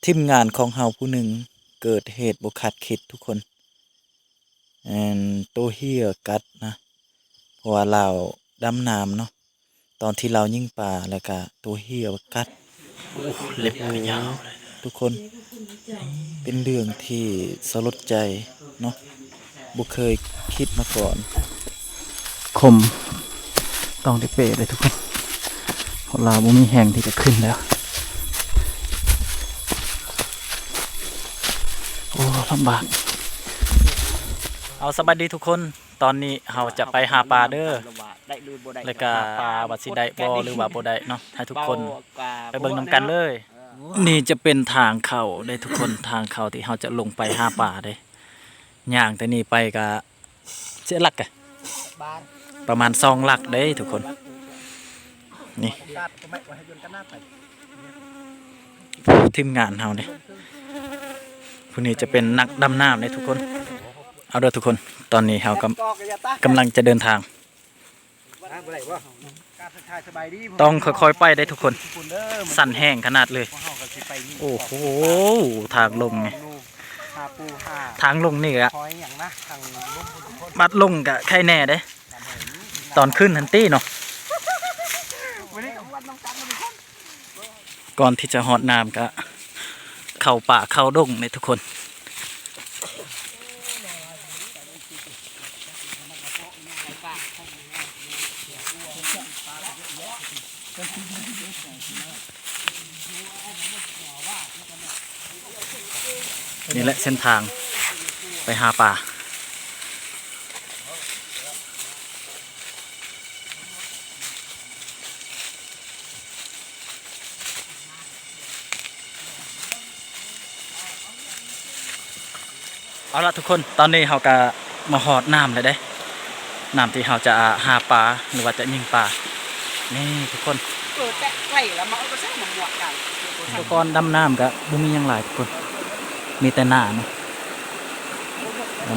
ທີມງານຂອງເຮົາຜູ້ໜຶ່ງເກີດເຫດບໍ່ຄາດຄິດທຸກຄົນ ແມ່ນໂຕເຫື່ອກັດນະ ເພາະວ່າລາວດຳນ້ຳເນາະ ຕອນທີ່ລາວຍິງປາ ແລ້ວກະໂຕເຫື່ອກັດ ໂອ້ ເລັບກໍຍາວເລີຍທຸກຄົນ ເປັນເລື່ອງທີ່ສະຫຼົດໃຈເນາະ ບໍ່ເຄີຍຄິດມາກ່ອນ ຄົມ ຕ້ອງໄດ້ເປເລີຍທຸກຄົນ ເພາະລາວບໍ່ມີແຮງທີ່ຈະຂຶ້ນແລ້ວ ໂອ້ ລຳບາກ ເອົາ ສະບາຍດີທຸກຄົນ ຕອນນີ້ເຮົາຈະໄປຫາປາເດີ ແລ້ວກະວ່າຊິໄດ້ບໍ່ ຫຼືວ່າບໍ່ໄດ້ເນາະ ໃຫ້ທຸກຄົນໄປເບິ່ງນຳກັນເລີຍ ນີ້ຈະເປັນທາງເຂົ້າເດ້ທຸກຄົນ ທາງເຂົ້າທີ່ເຮົາຈະລົງໄປຫາປາເດ້ ຍ່າງແຕ່ນີ້ໄປກະ ເສຍຫຼັກກະ ປະມານສອງຫຼັກເດ້ທຸກຄົນ ນີ້ ທີມງານເຮົາເດ້ ຜູ້ນີ້ຈະເປັນນັກດຳນ້ຳເດ້ທຸກຄົນ ເອົາເດີທຸກຄົນ ຕອນນີ້ເຮົາກຳ ກຳລັງຈະເດີນທາງ ຕ້ອງຄ່ອຍໆໄປເດ້ທຸກຄົນ ສັນແຮງຂະໜາດເລີຍ ໂອ້ໂຫ ທາງລົງນີ້ ທາງລົງນີ້ກະ ບັດລົງກະໄຄແນ່ເດ້ ຕອນຂຶ້ນຫັ້ນຕິເນາະ ກ່ອນທີ່ຈະຮອດນ້ຳກະ ເຂົ້າປ່າເຂົ້າດົງເດ້ທຸກຄົນ ນີ້ແຫຼະເສັ້ນທາງໄປຫາປາ. ເອົາລະທຸກຄົນ ຕອນນີ້ເຮົາກະມາຮອດນ້ຳແລ້ວເດ້ ນ້ຳທີ່ເຮົາຈະຫາປາ ຫຼືວ່າຈະຍິງປາ ນີ້ທຸກຄົນ ເອີ ແຕະໄກ່ລະມາເອົາກະແຊມາໝວກກັນ ອຸປະກອນດຳນ້ຳກະບໍ່ມີຫຍັງຫຼາຍທຸກຄົນ ມີແຕ່ໜ້າເນາະ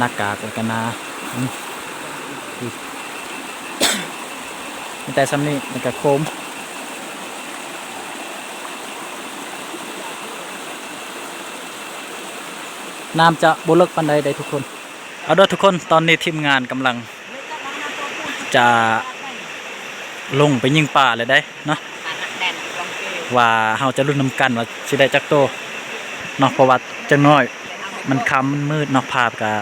ໜ້າກາກ ແລ້ວກະໜ້າ ອືມ ມີແຕ່ຊ່ຳນີ້ ແລ້ວກະໂຄມ ນ້ຳຈະບໍ່ເລິກປານໃດເດ້ທຸກຄົນ ເອົາເດີທຸກຄົນ ຕອນນີ້ທີມງານກຳລັງຈະລົງໄປຍິງປາແລ້ວເດ້ເນາະ ວ່າເຮົາຈະລຸ້ນນຳກັນວ່າຊິໄດ້ຈັກໂຕເນາະ ເພາະວ່າຈັກໜ້ອຍມັນຄ່ຳມັນມືດເນາະ ພາບກະ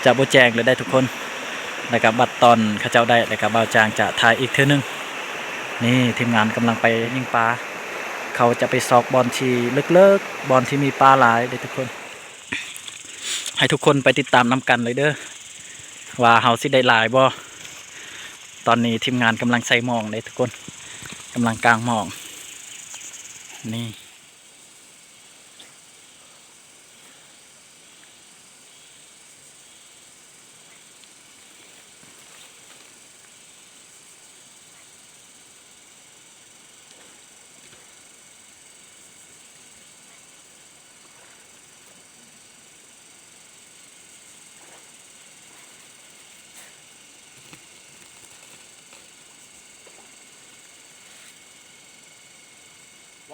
ຈະບໍ່ແຈ້ງແລ້ວເດ້ທຸກຄົນ ແລ້ວກະບັດຕອນເຂົາເຈົ້າໄດ້ ແລ້ວກະບ່າວຈາງຈະຖ່າຍອີກເທື່ອໜຶ່ງ ນີ້ທີມງານກຳລັງໄປຍິງປາ ເຂົາຈະໄປຊອກບ່ອນທີ່ເລິກໆ ບ່ອນທີ່ມີປາຫຼາຍເດ້ທຸກຄົນ. ໃຫ້ທຸກຄົນໄປຕິດຕາມນຳກັນເລີຍເດີ ວ່າເຮົາຊິໄດ້ຫຼາຍບໍ່? ຕອນນີ້ທີມງານກຳລັງໃສ່ໝອງເດ້ທຸກຄົນ ກຳລັງກາງໝອງ ນີ້.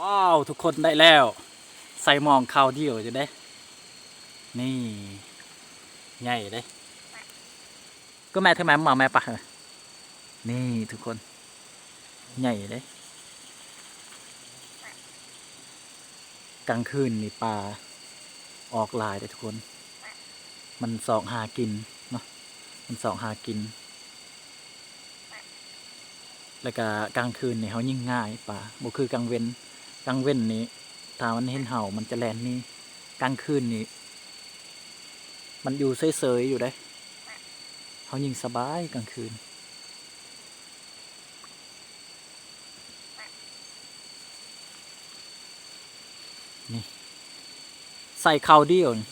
ວ້າວ ທຸກຄົນໄດ້ແລ້ວ ໃສ່ໝອງຄາວດຽວຢູ່ເດ້ ນີ້ ໃຫຍ່ເດ້ ກໍແມ່ເທື່ອແມ່ມາແມ່ປະ ນີ້ທຸກຄົນ ໃຫຍ່ເດ້ ກາງຄືນນີ້ປາອອກຫຼາຍເດ້ທຸກຄົນ ມັນຊອກຫາກິນເນາະ ມັນຊອກຫາກິນ ແລ້ວກະກາງຄືນນີ້ເຮົາຍິງງ່າຍປາ ບໍ່ຄືກາງເວັນ ກາງເວັນນີ້ຖ້າມັນເຫັນເຮົາມັນຈະແລ່ນໜີ ກາງຄືນນີ້ມັນຢູ່ເສີຍໆຢູ່ເດ້ ເຮົາຍິງສະບາຍກາງຄືນ. ນີ້ ໃສ່ຄາວດຽວນີ້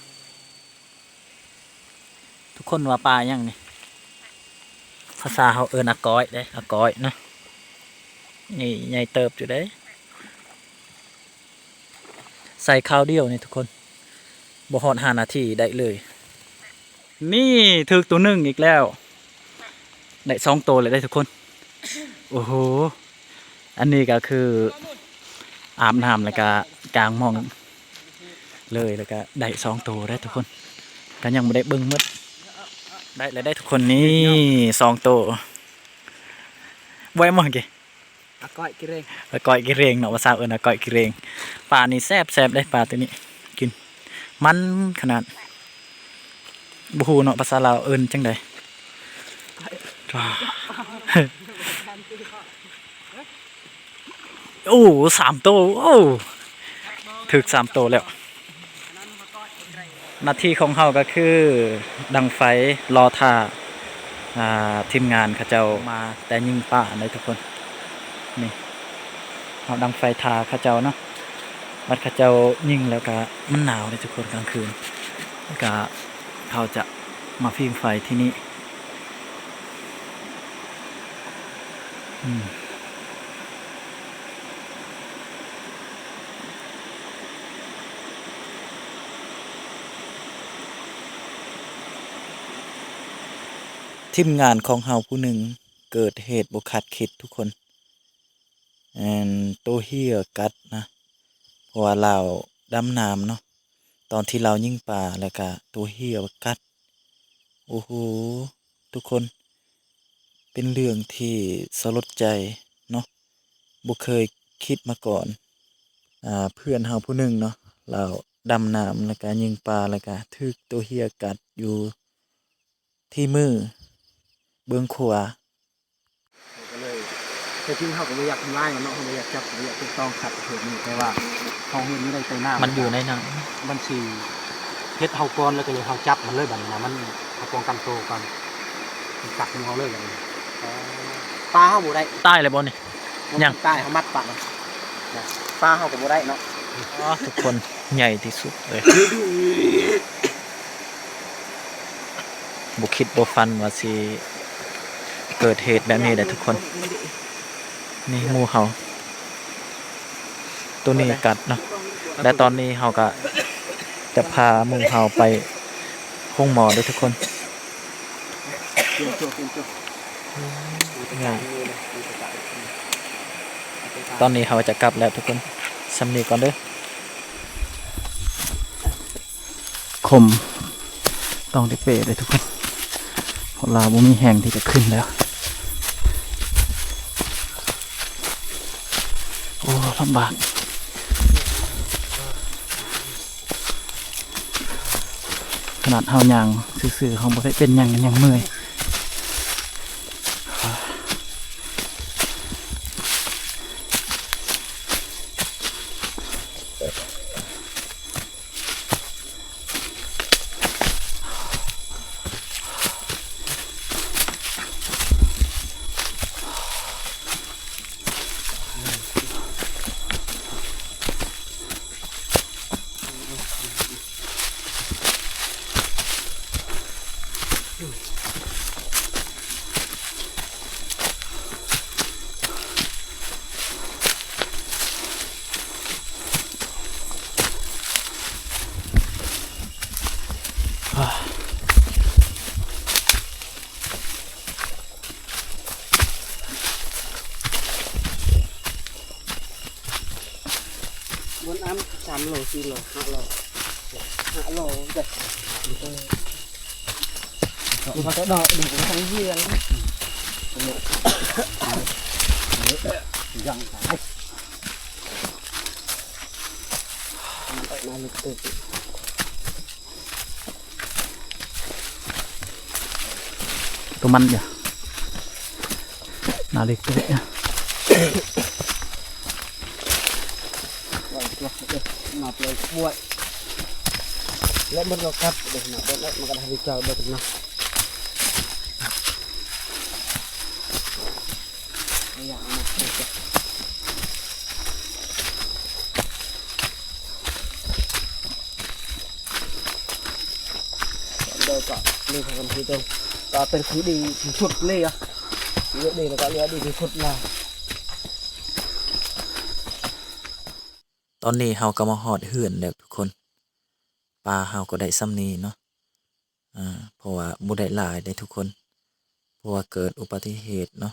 ທຸກຄົນວ່າປາຫຍັງນີ້? ພາສາເຮົາເອີ້ນອາກ້ອຍເດ້ ອາກ້ອຍເນາະ ນີ້ໃຫຍ່ເຕີບຢູ່ເດ້. ໃສ່ຄາວດຽວນີ້ທຸກຄົນ ບໍ່ຮອດຫ້ານາທີໄດ້ເລີຍ. ນີ້ຖືກໂຕໜຶ່ງອີກແລ້ວ ໄດ້ສອງໂຕແລ້ວເດ້ທຸກຄົນ. ໂອ້ໂຫ ອັນນີ້ກະຄືອາບນ້ຳແລ້ວກະກາງໝອງ ເລີຍ ແລ້ວກະໄດ້ສອງໂຕໄດ໋ທຸກຄົນ ກະຍັງບໍ່ໄດ້ເບິ່ງໝົດ. ໄດ້ແລ້ວໄດ໋ທຸກຄົນ ນີ້ສອງໂຕ. ບໍ່ແມ່ນໝໍ ອາກ້ອຍກິເຣງ ອາກ້ອຍກິເຣງເນາະ ພາສາເອີ້ນອາກ້ອຍກິເຣງ. ປານີ້ແຊບໆເດ້ ປາໂຕນີ້ ກິນມັນຂະໜາດ. ບໍ່ຮູ້ເນາະ ພາສາລາວເອີ້ນຈັ່ງໃດ. ໂອ້ ສາມໂຕ ໂອ້ ຖືກສາມໂຕແລ້ວ. ໜ້າທີ່ຂອງເຮົາກໍຄືດັງໄຟ ລໍຖ້າ ອ່າ ທີມງານເຂົາເຈົ້າມາແຕ່ຍິງປາເດ້ທຸກຄົນ. ນີ້ ເຮົາດັງໄຟຖ້າເຂົາເຈົ້າເນາະ ບັດເຂົາເຈົ້າຍິງແລ້ວກະ ມັນໜາວເດ້ທຸກຄົນ ກາງຄືນ ແລ້ວກະເຂົາຈະມາຜິງໄຟທີ່ນີ້. ອືມ ທີມງານຂອງເຮົາຜູ້ໜຶ່ງເກີດເຫດບໍ່ຄາດຄິດທຸກຄົນ. ແມ່ນໂຕເຫື່ອກັດນະ ເພາະວ່າລາວດຳນ້ຳເນາະ ຕອນທີ່ລາວຍິງປາ ແລ້ວກະໂຕເຫື່ອກັດ. ໂອ້ໂຫ ທຸກຄົນ ເປັນເລື່ອງທີ່ສະຫຼົດໃຈເນາະ ບໍ່ເຄີຍຄິດມາກ່ອນ. ອ່າ ເພື່ອນເຮົາຜູ້ໜຶ່ງເນາະ ລາວດຳນ້ຳ ແລ້ວກະຍິງປາ ແລ້ວກະຖືກໂຕເຫື່ອກັດຢູ່ ທີ່ມືເບື້ອງຂວາ. ກໍເລີຍ ແທ້ຈິງເຮົາກໍບໍ່ຢາກທຳລາຍມັນເນາະ ເຮົາບໍ່ຢາກຈັບ ບໍ່ຢາກແຕະຕ້ອງສັດປະເພດນີ້ ແຕ່ວ່າເຮົາເຫັນມັນໄດ້ໃຕ້ນ້ຳ ມັນຢູ່ໃນນັ້ນ ມັນຊິເຮັດເຮົາກ່ອນ ແລ້ວກໍຢາກເຮົາຈັບມັນເລີຍ. ບັດນີ້ນະ ມັນ ເຮົາປ້ອງກັນໂຕກ່ອນ ມັນກັດມືເຮົາເລີຍບັດນີ້. ປາເຮົາບໍ່ໄດ້ ຕາຍແລ້ວບໍ່ນີ້? ຍັງ ຕາຍ ເຮົາມັດປາ ປາເຮົາກໍບໍ່ໄດ້ເນາະ. ອໍ ທຸກຄົນ ໃຫຍ່ທີ່ສຸດເລີຍ. ບໍ່ຄິດບໍ່ຝັນວ່າຊິເກີດເຫດແບບນີ້ໄດ້ທຸກຄົນ. ນີ້ໝູ່ເຮົາ ໂຕນີ້ກັດເນາະ ແລະຕອນນີ້ເຮົາກະຈະພາໝູ່ເຮົາໄປໂຮງໝໍເດີ້ທຸກຄົນ. ຕອນນີ້ເຮົາຈະກັບແລ້ວທຸກຄົນ ສ່ຳນີ້ກ່ອນເດີ້. ຄົມ ຕ້ອງໄດ້ເປ້ເລີຍທຸກຄົນ ເພາະລາວບໍ່ມີແຮງທີ່ຈະຂຶ້ນແລ້ວ. ໂອ້ ລຳບາກ ຂະໜາດເຮົາຍ່າງຊື່ໆ ເຮົາບໍ່ໄດ້ເປັນຫຍັງ ຍັງເມື່ອຍ. ບົນອຳ ສາມໂລ ສີ່ໂລ ຫ້າໂລ ຫ້າໂລເດ້. ມັນກໍດອກ ມັນກໍທັງເຫື່ອນ ຍັງຕາຍ ມັນອອກມາລຶກຕຶກ. ໂຕມັນຢູ່ ໜ້າເຫຼັກເຕີບຢູ່. ມາເປີດບວຍ ແລະມັນກໍກັດເດ້ນະ ເບິ່ງເອີ ມັນກໍໄດ້ເຈົ້າເບິ່ງນະ. ເດີກະເລີຍພາກັນຄືໂຕ ກະເປັນຄືດີທີ່ສຸດເລີຍອະ ເລືອກດີແລ້ວກະເລືອກດີທີ່ສຸດລະ. ຕອນນີ້ເຮົາກໍມາຮອດເຮືອນແລ້ວທຸກຄົນ ປາເຮົາກໍໄດ້ສ່ຳນີ້ເນາະ. ອ່າ ເພາະວ່າບໍ່ໄດ້ຫຼາຍເດ້ທຸກຄົນ ເພາະວ່າເກີດອຸບັດຕິເຫດເນາະ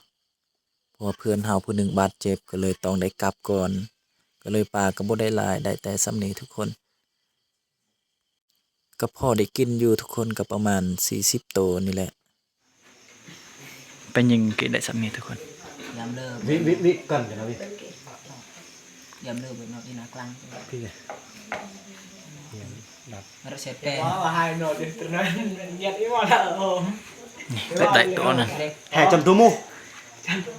ເພາະວ່າເພື່ອນເຮົາຜູ້ໜຶ່ງບາດເຈັບ ກໍເລີຍຕ້ອງໄດ້ກັບກ່ອນ ກໍເລີຍປາກໍບໍ່ໄດ້ຫຼາຍ ໄດ້ແຕ່ສ່ຳນີ້ທຸກຄົນ. ກໍພໍໄດ້ກິນຢູ່ທຸກຄົນ ກໍປະມານສີ່ສິບໂຕນີ້ແຫຼະ. ໄປຍິງກິນໄດ້ສ່ຳນີ້ທຸກຄົນ. ຍາມເລີ ວິ ວິ ວິກ່ອນກັນນະວິ ຍາມເລີເບິ່ງເນາະ ອີນາກລັງ ພີ່ ມາເສດແປ ວ່າໃຫ້ເນາະ ເດີ ຕະນັ້ນຍັດອີວ່າລະ ໂອ ນີ້ໄດ້ໂຕນັ້ນ ແທ້ຈຳໂຕໝູ່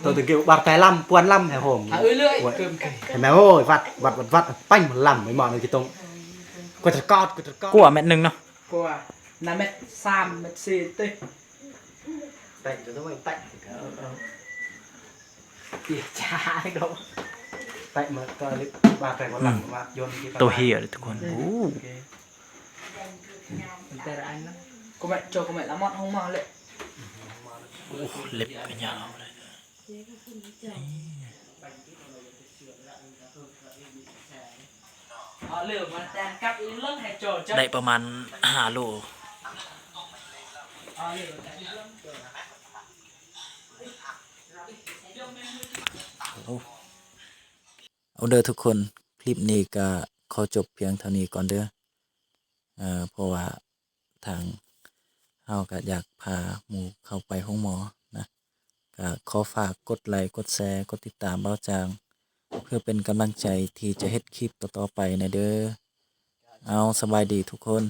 ໂຕຕະກີ້ບາດແປລຳ ປວນລຳແທ້ໂຮມ ເອີເລີຍ ເກີມ ເຫັນໄໝ ໂອ້ຍ ວັດ ວັດ ວັດ ວັດ ໄປມາລຳໄປມາເນາະ ກິຕົງ ກວດຕະກອດ ກວດຕະກອດ ກວ່າແມັດໜຶ່ງເນາະ ກວ່າ ໜ້າແມັດສາມແມັດສີ່ຕິ ແຕະຢູ່ຕະເວີຍ ແຕະ ເອີ ເອີ ເປຍຈາດອກ ແຕະມາກໍບາດແຕກ ອືມ ວ່າຢົນທີ່ ໂຕເຮຍເລີຍທຸກຄົນ ໂອ້ ແຕ່ລະອັນນະ ກໍແມ່ນ ໂຈ ກໍແມ່ນລະມອດຫ້ອງໝໍເລີຍ ໂອ້ ເລັບກໍຍາວເລີຍ. ໄດ້ປະມານຫ້າໂລ. ເອົາເດີທຸກຄົນ ຄລິບນີ້ກະຂໍຈົບພຽງເທົ່ານີ້ກ່ອນເດີ ເພາະວ່າ ທາງເຮົາກະຢາກພາໝູ່ເຂົ້າໄປໂຮງໝໍນະ ກະຂໍຝາກກົດໄລ ກົດແຊ ກົດຕິດຕາມບ່າວຈາງ ເພື່ອເປັນກຳລັງໃຈທີ່ຈະເຮັດຄລິບຕໍ່ໆໄປແດ່ເດີ. ເອົາ ສະບາຍດີທຸກຄົນ.